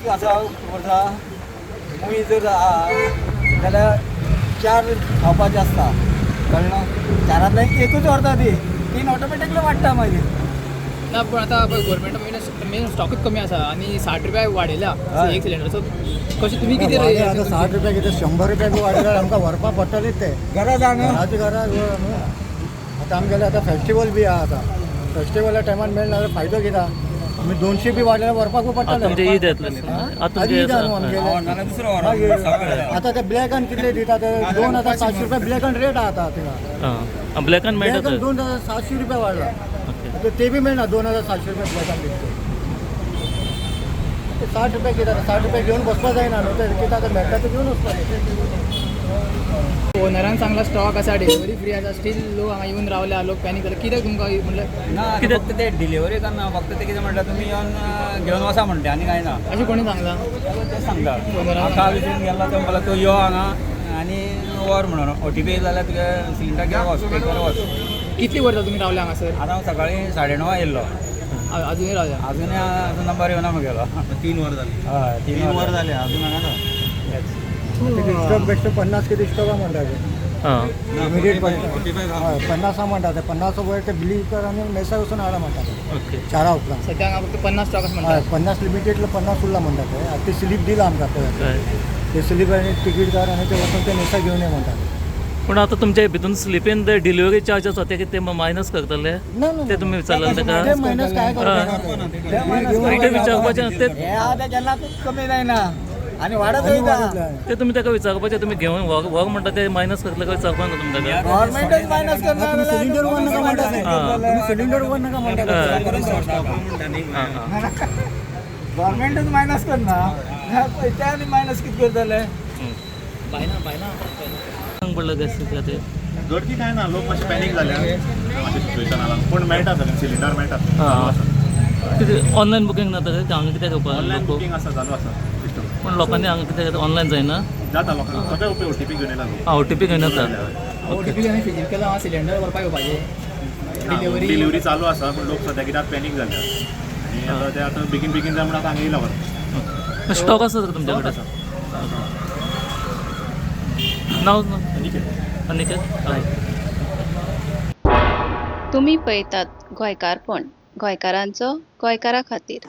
एक आसा खबर आसा, मूय जर आहा जाल्यार चार खावपाचे आसता, कळ्ळें ना? चारांतल्यान एकूच व्हरता, ती तीन ऑटोमॅटिकली वाडटा मागीर. ना, पूण आतां पळय, गव्हर्मेंटा मेन स्टॉकूच कमी आसा आनी 60 रुपया वाडयल्या एक सिलिंडर. सो कशें तुमी कितें वाडले आतां 60 रुपया कितें, 100 रुपया बी वाडल्यार आमकां व्हरपा पडटलेच ते. गरज आहा न्हू. घराची गरज न्हू. आतां आमगेले आतां फेस्टिवल बी आहा. आतां फेस्टिवला टायमार मेळना जाल्यार फायदो कितें? आमी 200 बी वाडल्यार व्हरपाकूय आतां पडटलें. तुमचें ईद येतलें. आतां आनी ईद आहा न्हू तुमचें आमगेलें. नाल्यार दुसरो. मागीर आतां ते ब्लॅकान कितले दिता ते? 2700 रुपया ब्लॅकान रेट आहा आतां थिंगा. आं, ब्लॅकान मेळटा ब्लॅकान तर? 2700 रुपया वाडला. आतां ते बी मेळना 2700 रुपया ब्लॅकान दिता ते. 60 रुपया कितें, 60 रुपया घेवन बसपा जायना न्हू ते. कितें आतां मेळटा ते घेवन वचपाचें. ओनरान सांगला स्टॉक आसा, डिलिव्हरी फ्री आसा, स्टील लोक हांगा येवन रावल्या, लोक पॅनीक जाले. कित्याक तुमकां म्हणल्यार ना, कित्याक? फक्त ते डिलिव्हरी करना, फक्त ते कितें म्हणटा, तुमी येवन घेवन वचा म्हणटा आनी कांय ना. अशें कोणी सांगलां? तें सांगता. हांव विचारून गेलो तो म्हणटा, तूं यो हांगा आनी व्हर म्हणून. ओटीपी जाल्यार तुगे सिलिंडर घेवन वच, पे करून वच. कितली वर्सां तुमी रावल्या हांगासर? आतां हांव सकाळीं 9:30 येयल्लो. अजुनूय रावल्या? अजूनय अजून नंबर येवना म्हगेलो. 3 वर जाली. हय, 3 3 वर वर. जाले, अजून हांगा. स्टॉक बेश्टो 50 कितें स्टॉक आहा म्हणटा ते. इमिडिएट. हय, 50 म्हणटा ते. 50 वयर ते बिलीव कर आनी मेसा वचून हाडा म्हणटा ते. 4 उपरांत. सद्या हांगा फक्त 50 स्टॉक आसा म्हणटा. हय, 50 लिमिटेडलो 50 उरला म्हणटा ते. आतां ते स्लीप दिला आमकां पळय. ते स्लीप आनी तिकीट कर आनी ते वचून ते मेसा घेवन ये म्हणटा ते. पूण आतां तुमचे भितून स्लिपीन ते डिलिव्हरी चार्ज आसा ते कितें मायनस करतले? ना ना. ते तुमी विचारलें ते ताका? मायनस काय करपाक ना ते. ते विचारपाचें ते. हे आतां केन्ना कमी जायना आनी वाडत आनी वयता. वाडत जाय. ते तुमी ताका विचारपाचें, तुमी घेवन व्हर व्हर म्हणटा, ते मायनस करतले काय विचारपाक ना तुमी ताका? गव्हर्मेंटच मायनस करना. तुम्ही सिलिंडर वर नका म्हणटा ते. तुम्ही सिलिंडर वर नका म्हणटा ते. आं आं गव्हर्मेंटच मायनस करना, ते आनी मायनस कितें करतले? बायना बायना. सांग पडलं गॅस खातीर. गर्दी काय ना, लोक मातशे पॅनीक जाल्या मातशे सिच्युएशन आला, पूण मेळटा सगळें, सिलिंडर मेळटा, चालू आसा. कितें ऑनलायन बुकींग ना तर हांगा कित्याक येवपा ऑनलायन लोक? बुकींग आसा, चालू आसा सिस्टम. पूण लोकांनी हांगा कित्याक ऑनलायन जायना? जाता, लोकांक सगळे उपयोग ओटीपी घेवन येयला लोक. आं, ओटीपी घेवन येता. ओटीपी आमी फिजीकल हांगा सिलिंडर व्हरपाक येवपाचें, डिलिव्हरी. डिलिव्हरी चालू आसा, पूण लोक सद्या कित्याक पॅनीक जाल्या आनी आतां ते आतां बेगीन बेगीन जाय म्हणून आतां हांगा येयला परत. स्टॉक आसा तर तुमच्या कडेन? नाव? अनिकेत. अनिकेत. तुमी पळयतात गोंयकारपण, गोंयकारांचो गोंयकारा खातीर.